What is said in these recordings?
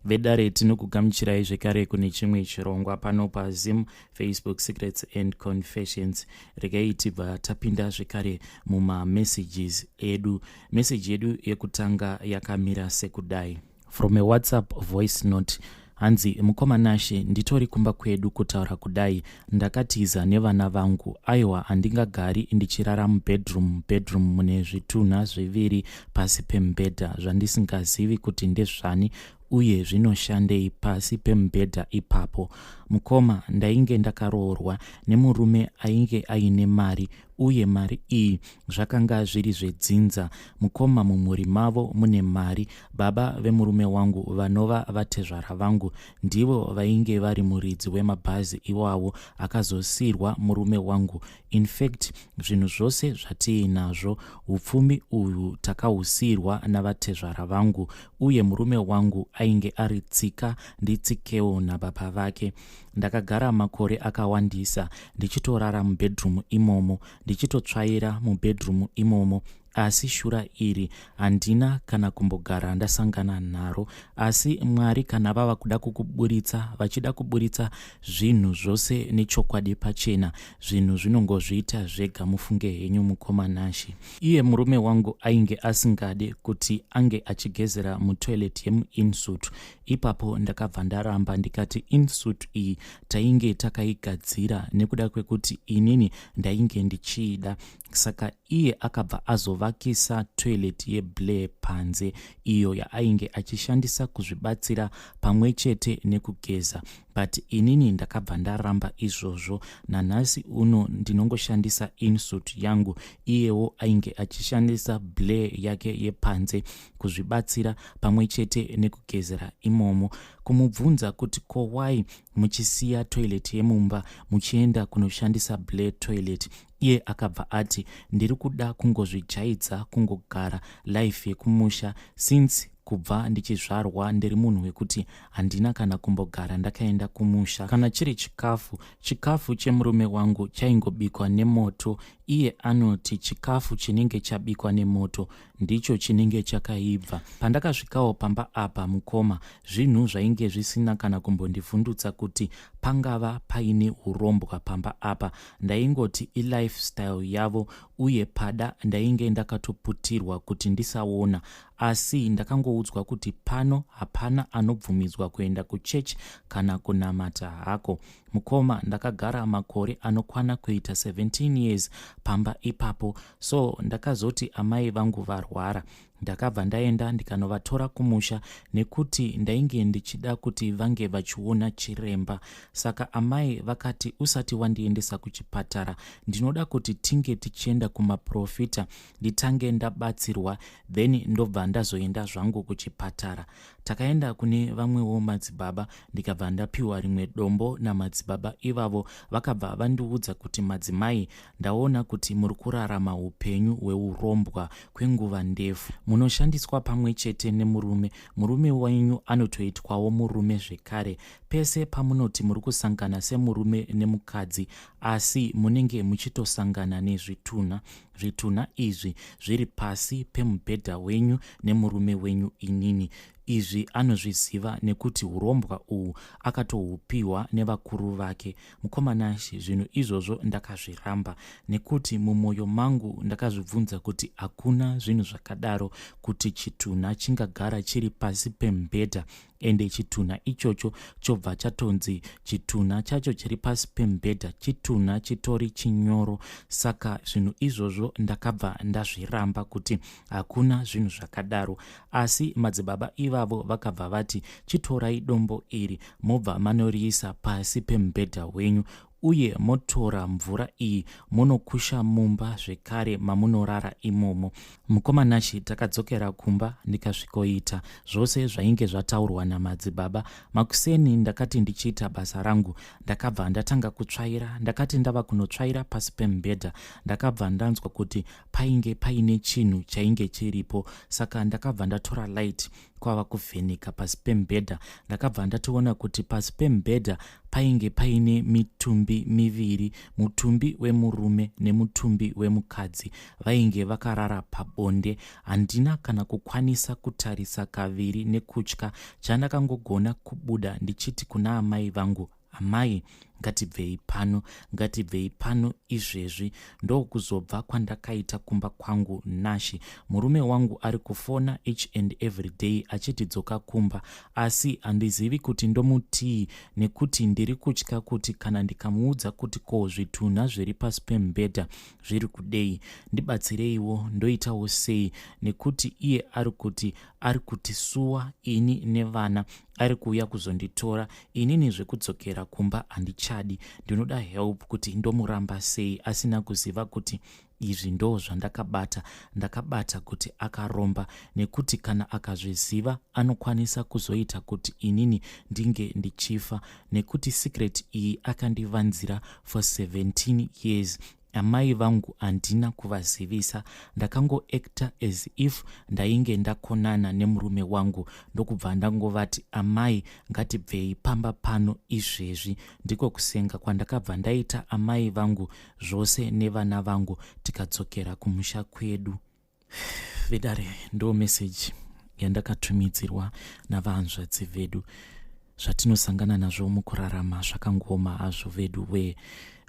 Vedare, tinokugamuchirai zvekare kune chimwe chirongwa pano paZim Facebook Secrets and Confessions. Regai tibva tapinda zvekare mumamessages edu. Meseji yedu yekutanga yakamira sekudai: from a WhatsApp voice note, hanzi, "Mukoma Nashe, nditori kumba kwedu kutaura kudai. Ndakatiza nevana vangu. Aiwa, handingagari ndichirara mubedroom. Bedroom mune zvitunha zviviri pasi pemubhedha zvandisingazivi kuti ndezvani uye zvinoshandei pasi pemubhedha ipapo. Mukoma, ndainge ndakaroorwa nemurume ainge aine mari, uye mari iyi zvakanga zviri zvedzinza. Mukoma, mumhuri mavo mune mari. Baba vemurume wangu, vanova vatezvara vangu, ndivo vainge vari muridzi wemabhazi iwawo akazosiyirwa murume wangu. In fact, zvinhu zvose zvatiinazvo, upfumi uhwu takahusiyirwa navatezvara vangu, uye murume wangu ainge ari tsika nditsikewo nababa vake. Ndakagara makore akawandisa ndichitorara mubedroom imomo, ndichitotsvaira mubedroom imomo, asi shura iri handina kana kumbogara ndasangana naro. Asi Mwari kana vava kuda kukuburitsa, vachida kuburitsa zvinhu zvose nechokwadi pachena, zvinhu zvinongozviita zvega. Mufunge henyu, mukoma Nashe. Iye murume wangu ainge asingade kuti ange achigezera mutoilet yemuensuite. Ipapo ndakabva ndaramba, ndikati ensuite iyi tainge takaigadzira nekuda kwekuti inini ndainge ndichiida. Saka iye akabva azovakisa toilet yeBlair panze, iyo yaainge achishandisa kuzvibatsira pamwe chete nekugeza, but inini ndakabva ndaramba izvozvo. Nanhasi uno ndinongoshandisa ensuite yangu, iyewo ainge achishandisa Blair yake yepanze kuzvibatsira pamwe chete nekugezera imomo. Kumubvunza kuti ko why muchisiya toilet yemumba muchienda kunoshandisa Blair toilet, iye akabva ati ndiri kuda kungozvijaidza kungogara life yekumusha, since kubva ndichizvarwa ndiri munhu wekuti handina kana kumbogara ndakaenda kumusha. Kana chiri chikafu, chikafu chemurume wangu chaingobikwa nemoto. Iye anoti chikafu chinenge chabikwa nemoto ndicho chinenge chakaibva. Pandakasvikawo pamba apa, mukoma, zvinhu zvainge zvisina kana kumbondivhundutsa kuti pangava paine urombwa pamba apa. Ndaingoti ilifestyle yavo, uye pada ndainge ndakatoputirwa kuti ndisaona, asi ndakangoudzwa kuti pano hapana anobvumidzwa kuenda kuchechi kana kunamata hako. Mukoma, ndakagara makore anokwana kuita 17 years pamba ipapo. So ndakazoti amai vangu varwara, ndakabva ndaenda ndikanovatora kumusha nekuti ndainge ndichida kuti vange vachiona chiremba. Saka amai vakati, usati wandiendesa kuchipatara, ndinoda kuti tinge tichienda kumaprofita, nditange ndabatsirwa, then ndobva ndazoenda zvangu kuchipatara. Takaenda kune vamwewo madzibaba, ndikabva ndapiwa rimwe dombo namadzibaba ivavo. Vakabva vandiudza kuti, madzimai, ndaona kuti muri kurarama upenyu hweurombwa kwenguva ndefu. Munoshandiswa pamwe chete nemurume. Murume wenyu anotoitwawo murume zvekare. Pese pamunoti muri kusangana semurume nemukadzi, asi munenge muchitosangana nezvitunha. Zvitunha izvi zviri pasi pemubhedha wenyu nemurume wenyu. Inini izvi anozviziva nekuti urombwa uhu akatohupiwa nevakuru vake. Mukoma Nashe, zvinhu izvozvo ndakazviramba nekuti mumwoyo mangu ndakazvibvunza kuti hakuna zvinhu zvakadaro, kuti chitunha chingagara chiri pasi pemubhedha, ende chitunha ichocho chobva chatonzi chitunha chacho chiri pasi pemubhedha chitunha chitori chinyoro. Saka zvinhu izvozvo ndakabva ndazviramba kuti hakuna zvinhu zvakadaro. Asi madzibaba ivavo vakabva vati, chitorai dombo iri, mobva manoriisa pasi pemubhedha wenyu, uye motora mvura iyi munokusha mumba zvekare mamunorara imomo. Mukoma Nashe, takadzokera kumba, ndikasvikoita zvose zvainge zvataurwa namadzibaba. Makuseni ndakati ndichiita basa rangu, ndakabva ndatanga kutsvaira. Ndakati ndava kunotsvaira pasi pemubhedha, ndakabva ndanzwa kuti painge paine chinhu chainge chiripo. Saka ndakabva ndatora light. Kwava kuvheneka pasi pemubhedha. Ndakabva ndatoona kuti pasi pemubhedha painge paine mitumbi miviri, mutumbi wemurume nemutumbi wemukadzi. Vainge vakarara pabonde. Handina kana kukwanisa kutarisa kaviri nekutya. Chandakangogona kubuda ndichiti kuna amai vangu, "Amai, ngatibvei pano, ngatibvei pano izvezvi." Ndokuzobva kwandakaita kumba kwangu. Nashi murume wangu ari kufona each and every day achiti dzoka kumba, asi handizivi kuti ndomutii nekuti ndiri kutya kuti kana ndikamuudza kuti ko zvitunha zviri pasi pemubhedha zviri kudei. Ndibatsireiwo, ndoitawo sei? Nekuti iye ari kuti ari kutisuwa ini nevana, ari kuuya kuzonditora. Inini zvekudzokera kumba handichadi. Ndinoda help kuti ndomuramba sei asina kuziva kuti izvi ndo zvandakabata. Ndakabata kuti akaromba, nekuti kana akazviziva anokwanisa kuzoita kuti inini ndinge ndichifa, nekuti secret iyi akandivanzira for 17 years. Amai vangu handina kuvazivisa. Ndakangoacta as if ndainge ndakonana nemurume wangu, ndokubva ndangovati, "Amai, ngatibvei pamba pano izvezvi." Ndiko kusenga kwandakabva ndaita amai vangu zvose nevana vangu, tikadzokera kumusha kwedu. Vedare, ndo meseji yandakatumidzirwa navanzvadzi vedu. Zvatinosangana nazvo mukurarama zvakangoma hazvo vedu we.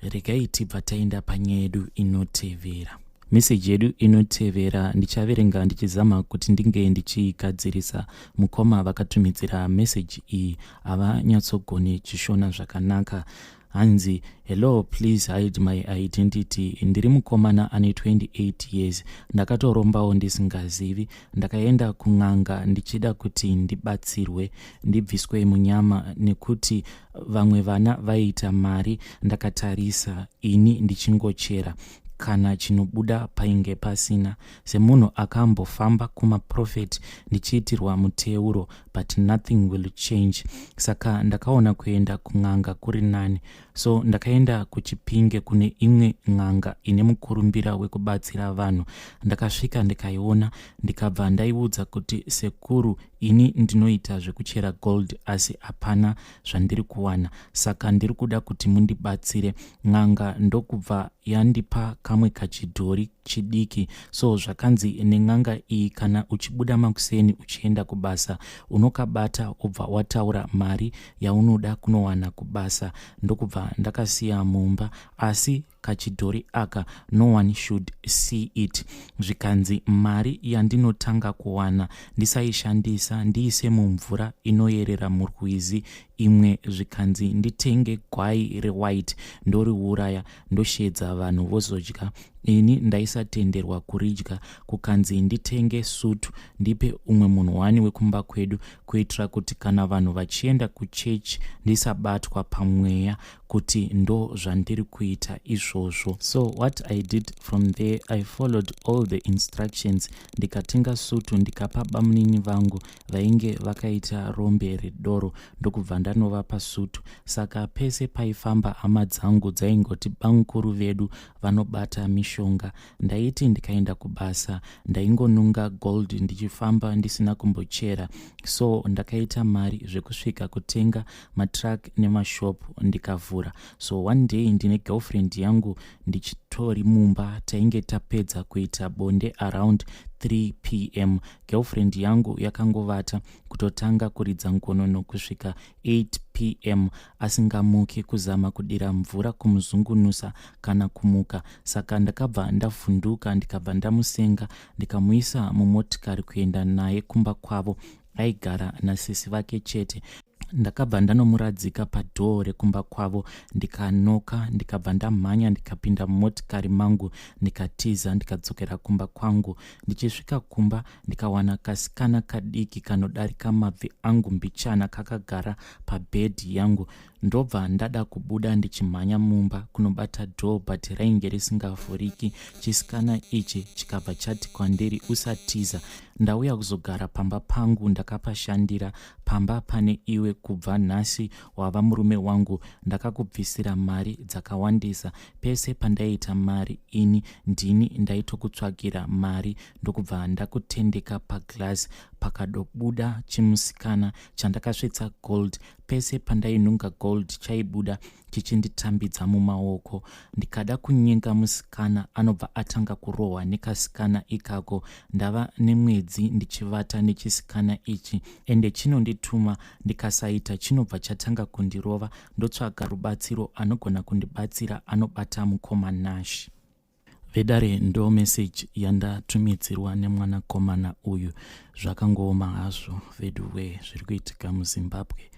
Regai tibva taenda panyaya yedu inotevera. Meseji yedu inotevera ndichaverenga ndichizama kuti ndinge ndichiigadzirisa. Mukoma vakatumidzira meseji iyi havanyatsogone Chishona zvakanaka. Hanzi, "Hello, please hide my identity. Ndiri mukomana ane 28 years. Ndakatorombawo ndisingazivi. Ndakaenda kun'anga ndichida kuti ndibatsirwe ndibviswe munyama, nekuti vamwe vana vaiita mari ndakatarisa, ini ndichingochera, kana chinobuda painge pasina. Semunhu akambofamba kumaprofeti ndichiitirwa muteuro, but nothing will change, saka ndakaona kuenda kun'anga kuri nani. So ndakaenda kuChipinge kune imwe n'anga ine mukurumbira wekubatsira vanhu. Ndakasvika ndikaiona, ndikabva ndaiudza kuti, 'Sekuru, ini ndinoita zvekuchera gold, asi hapana zvandiri kuwana, saka ndiri kuda kuti mundibatsire.' N'anga ndokubva yandipa kamwe kachidhori chidiki. So zvakanzi nen'anga iyi, kana uchibuda makuseni uchienda kubasa, unokabata ubva wataura mari yaunoda kunowana kubasa. Ndokubva ndakasiya mumba, asi kachidhori aka no one should see it. Zvikanzi mari yandinotanga kuwana ndisaishandisa, ndiise mumvura inoyerera murwizi imwe. Zvikanzi nditenge gwai rewhite, ndoriuraya, ndoshedza vanhu vozodya. Ini ndaisatenderwa kuridya. Kukanzi nditenge sutu, ndipe umwe munhu wani wekumba kwedu, kuitira kuti kana vanhu vachienda kuchechi ndisabatwa pamweya kuti ndo zvandiri kuita izvozvo. So what I did from there, I followed all the instructions. Ndikatenga sutu, ndikapa bamunini vangu vainge vakaita rombe redoro, ndokubva ndanovapa sutu. Saka pese paifamba hama dzangu dzaingoti bamukuru vedu vanobata mishonga. Ndaiti ndikaenda kubasa ndaingonunga gold ndichifamba ndisina kumbochera. So ndakaita mari zvekusvika kutenga matruck nemashop, ndikavhura. So one day ndine girlfriend yangu ndichitori mumba, tainge tapedza kuita bonde around 3 p.m. Girlfriend yangu yakangovata, kutotanga kuridza ngonono kusvika 8 p.m. asingamuki, kuzama kudira mvura kumuzungunusa, kana kumuka. Saka ndakabva ndavhunduka, ndikabva ndamusenga, ndikamuisa mumotikari kuenda naye kumba kwavo. Aigara nasisi vake chete. Ndakabva ndanomuradzika padhoo rekumba kwavo, ndikanoka, ndikabva ndamhanya, ndikapinda mumotikari mangu, ndikatiza, ndikadzokera kumba kwangu. Ndichisvika kumba ndikawana kasikana kadiki kanodarika mabvi angu mbichana kakagara pabhedhi yangu. Ndobva ndada kubuda ndichimhanya mumba kunobata dhoo, but rainge risingavhuriki. Chisikana ichi chikabva chati kwandiri, 'Usatiza, ndauya kuzogara pamba pangu. Ndakapashandira pamba pane iwe. Kubva nhasi wava murume wangu. Ndakakubvisira mari dzakawandisa. Pese pandaiita mari ini ndini ndaitokutsvagira mari.' Ndokubva ndakutendeka paglass. Pakadobuda chimusikana chandakasvitsa gold. Pese pandainhunga gold, chaibuda chichinditambidza mumaoko. Ndikada kunyenga musikana, anobva atanga kurohwa nekasikana ikako. Ndava nemwedzi ndichivata nechisikana ichi, ende chinondituma. Ndikasaita, chinobva chatanga kundirova. Ndotsvaga rubatsiro. Anogona kundibatsira anobata mukoma Nash. Vedare, ndo meseji yandatumidzirwa nemwanakomana uyu. Zvakangooma hazvo veduwe, zviri kuitika muZimbabwe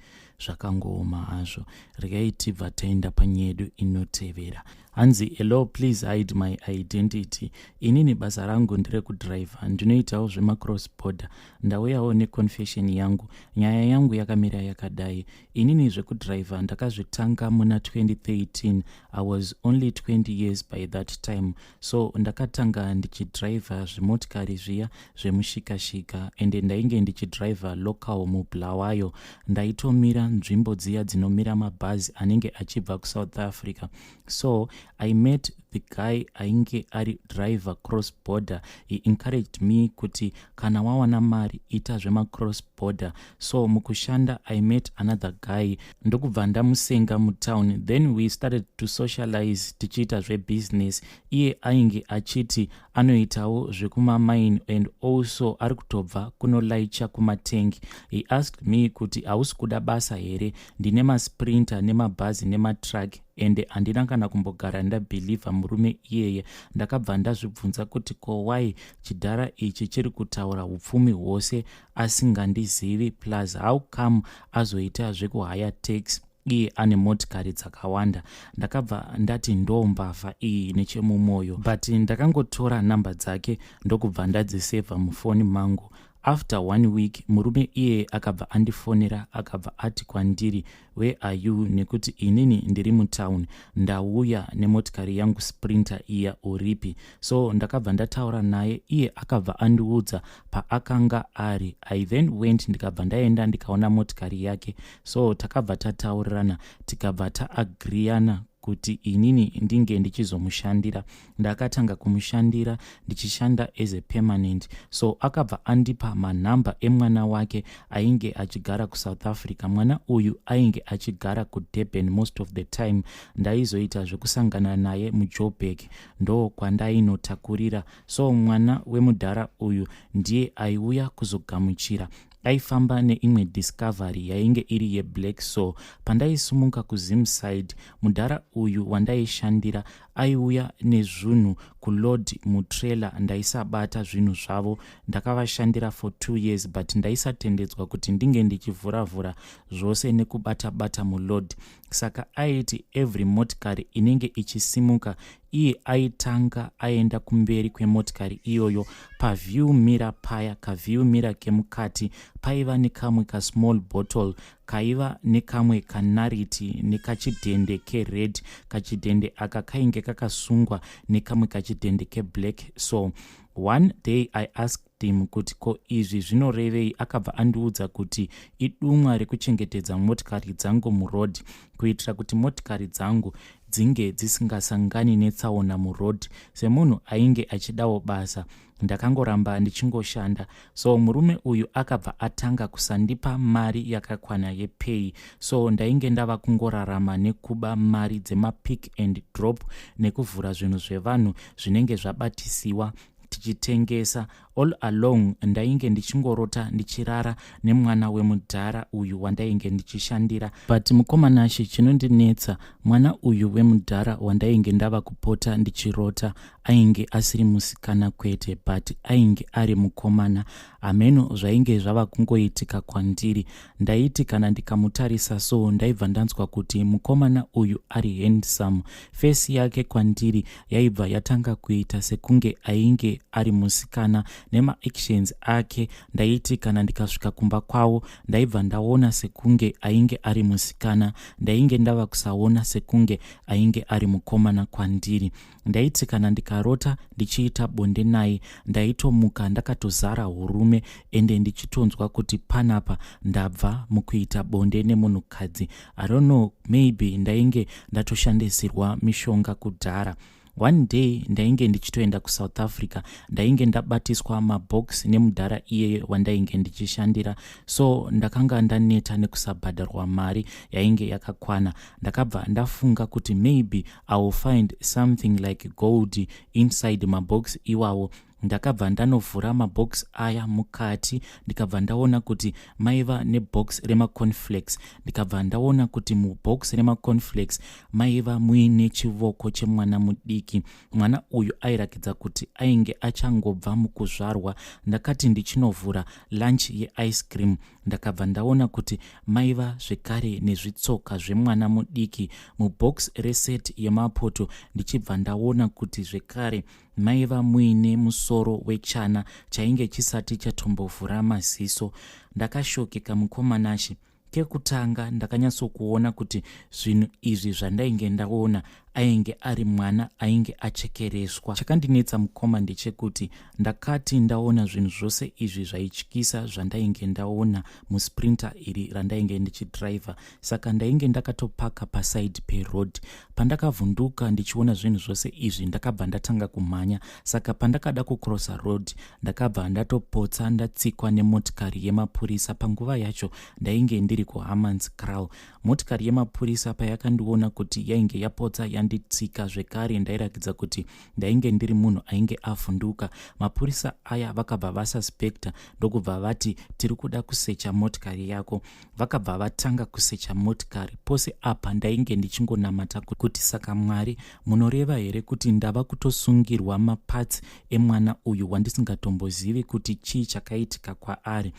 zvakangooma hazvo. Regai tibva taenda panyedu inotevera. Hanzi, "Hello, please hide my identity. Inini basa rangu nderekudhiraivha, ndinoitawo zvemacross border. Ndauyawo neconfession yangu. Nyaya yangu yakamira yakadai. Inini zvekudhiraivha ndakazvitanga muna 2013. I was only 20 years by that time. So ndakatanga ndichidhiraivha zvimotikari zviya zvemushikashika, ende ndainge ndichidhiraivha local muBulawayo. Ndaitomira nzvimbo dziya dzinomira mabhazi anenge achibva kuSouth Africa. So I met the guy ainge ari driver cross border. He encouraged me kuti kana wawana mari, ita zvemacross border. So mukushanda, I met another guy, ndokubva ndamusenga mutown. Then we started to socialize tichiita zvebusiness. Iye ainge achiti anoitawo zvekumamine and also ari kutobva kunolaicha kumatengi. He asked me kuti, 'Hausi kuda basa here? Ndine masprinter nemabhazi nematruck.' Ende handina kana kumbogara ndabhilivha murume iyeye. Ndakabva ndazvibvunza kuti, ko why chidhara ichi chiri kutaura upfumi hwose asingandizivi? Plus, how come azoita zvekuhaya taxi iye ane motikari dzakawanda? Ndakabva ndati ndo mbavha iyi nechemumwoyo, but ndakangotora nhamba dzake ndokubva ndadzisevha mufoni mangu. After one week, murume iyeye akabva andifonera, akabva ati kwandiri, 'Where are you? Nekuti inini ndiri mutown, ndauya nemotikari yangu Sprinter iya. Uripi?' So ndakabva ndataura naye, iye akabva andiudza paakanga ari. I then went, ndikabva ndaenda, ndikaona motikari yake. So takabva tataurirana, tikabva taagriyana kuti inini ndinge ndichizomushandira. Ndakatanga kumushandira ndichishanda as a permanent. So akabva andipa manhamba emwana wake ainge achigara kuSouth Africa. Mwana uyu ainge achigara kuDurban. Most of the time ndaizoita zvekusangana naye muJoburg, ndo kwandainotakurira. So mwana wemudhara uyu ndiye aiuya kuzogamuchira. Aifamba neimwe Discovery yainge iri yeblack. So pandaisumuka kuZimside, mudhara uyu wandaishandira aiuya nezvinhu kulod mutrailer. Ndaisabata zvinhu zvavo. Ndakavashandira for 2 years, but ndaisatendedzwa kuti ndinge ndichivhuravhura zvose nekubata-bata mulod. Saka aiti every motikari inenge ichisimuka, iye aitanga aenda kumberi kwemotikari iyoyo. Paview mirror paya, kaview mirror kemukati, paiva nekamwe kasmall bottle kaiva nekamwe kanariti nekachidhende kered. Kachidhende aka kainge kakasungwa nekamwe kachidhende keblack. So one day I asked him kuti, 'Ko izvi zvinorevei?' Akabva andiudza kuti idumwa rekuchengetedza motikari dzangu muroad, kuitira kuti motikari dzangu dzinge dzisingasangani netsaona muroad. Semunhu ainge achidawo basa, ndakangoramba ndichingoshanda. So murume uyu akabva atanga kusandipa mari yakakwana yepay. So ndainge ndava kungorarama nekuba mari dzemapick and drop nekuvhura zvinhu zvevanhu zvinenge zvabatisiwa tichitengesa. All along ndainge ndichingorota ndichirara nemwana wemudhara uyu wandainge ndichishandira. But mukomanashe, chinondinetsa, mwana uyu wemudhara wandainge ndava kupota ndichirota ainge asiri musikana kwete, but ainge ari mukomana. Hameno zvainge zvava kungoitika kwandiri. Ndaiti kana ndikamutarisa so, ndaibva ndanzwa kuti mukomana uyu ari handsome. Face yake kwandiri yaibva yatanga kuita sekunge ainge ari musikana nemaactions ake. Ndaiti kana ndikasvika kumba kwavo, ndaibva ndaona sekunge ainge ari musikana. Ndainge ndava kusaona sekunge ainge ari mukomana kwandiri. Ndaiti kana ndikarota ndichiita bonde naye, ndaitomuka ndakatozara urume, ende ndichitonzwa kuti panapa ndabva mukuita bonde nemunhukadzi. I don't know, maybe ndainge ndatoshandisirwa mishonga kudhara. One day ndainge ndichitoenda kuSouth Africa. Ndainge ndabatiswa mabox nemudhara iyeye wandainge ndichishandira, so ndakanga ndaneta nekusabhadharwa mari yainge yakakwana. Ndakabva ndafunga kuti maybe I will find something like gold inside mabox iwawo. Ndakabva ndanovhura mabox aya mukati, ndikabva ndaona kuti maiva nebox remacornflakes. Ndikabva ndaona kuti mubox remacornflakes maiva muine chivoko chemwana mudiki. Mwana uyu airakidza kuti ainge achangobva mukuzvarwa. Ndakati ndichinovhura lunch yeice cream, ndakabva ndaona kuti maiva zvekare nezvitsoka zvemwana mudiki. Mubox reset yemapoto, ndichibva ndaona kuti zvekare maiva muine musoro wechana chainge chisati chatombovhura maziso. Ndakashokeka, mukoma Nashe. Kekutanga ndakanyatsokuona kuti zvinhu izvi zvandainge ndaona ainge ari mwana ainge achekereswa. Chakandinetsa, mukoma, ndechekuti ndakati ndaona zvinhu zvose izvi zvaityisa zvandainge ndaona muSprinter iri randainge ndichidhiraivha, saka ndainge ndakatopaka paside peroad. Pandakavhunduka ndichiona zvinhu zvose izvi, ndakabva ndatanga kumhanya. Saka pandakada kucrossa road, ndakabva ndatopotsa ndatsikwa nemotikari yemapurisa. Panguva yacho ndainge ndiri kuHammanskraal. Motikari yemapurisa payakandiona kuti yainge yapotsa yanditsika zvekare, ndairakidza kuti ndainge ndiri munhu ainge avhunduka. Mapurisa aya vakabva vasuspecta, ndokubva vati, "Tiri kuda kusecha motikari yako." Vakabva vatanga kusecha motikari. Pose apa ndainge ndichingonamata kuti, "Saka Mwari, munoreva here kuti ndava kutosungirwa maparts emwana uyu wandisingatombozivi kuti chii chakaitika kwaari?"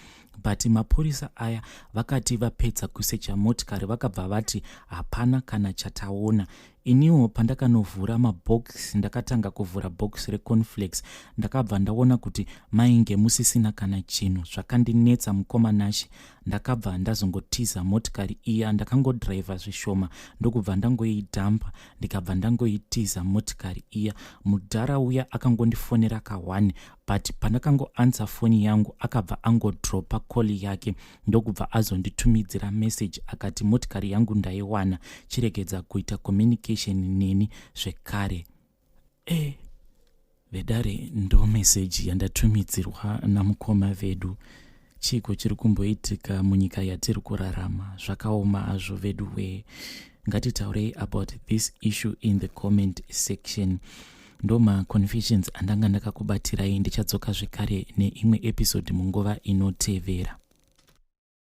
But mapurisa aya vakati vapedza kusecha motikari, vakabva vati, "Hapana kana chataona." Iniwo pandakanovhura mabhokisi, ndakatanga kuvhura bhokisi recornflakes, ndakabva ndaona kuti mainge musisina kana chinhu. Zvakandinetsa, mukoma Nashe. Ndakabva ndazongotiza motikari iya. Ndakangodhiraivha zvishoma, ndokubva ndangoidhampa, ndikabva ndangoitiza motikari iya. Mudhara uya akangondifonera ka1, but pandakangoansa foni yangu, akabva angodropa call yake, ndokubva azonditumidzira message akati, "Motikari yangu ndaiwana, chiregedza kuita communication neni zvekare." Vedare, ndo meseji yandatumidzirwa namukoma vedu. Chiko chiri kumboitika munyika yatiri kurarama? Zvakaoma hazvo vedu wee. Ngatitaurei about this issue in the comment section. Ndo maconfessions andanga ndakakubatirai. Ndichadzoka zvekare neimwe episode munguva inotevera.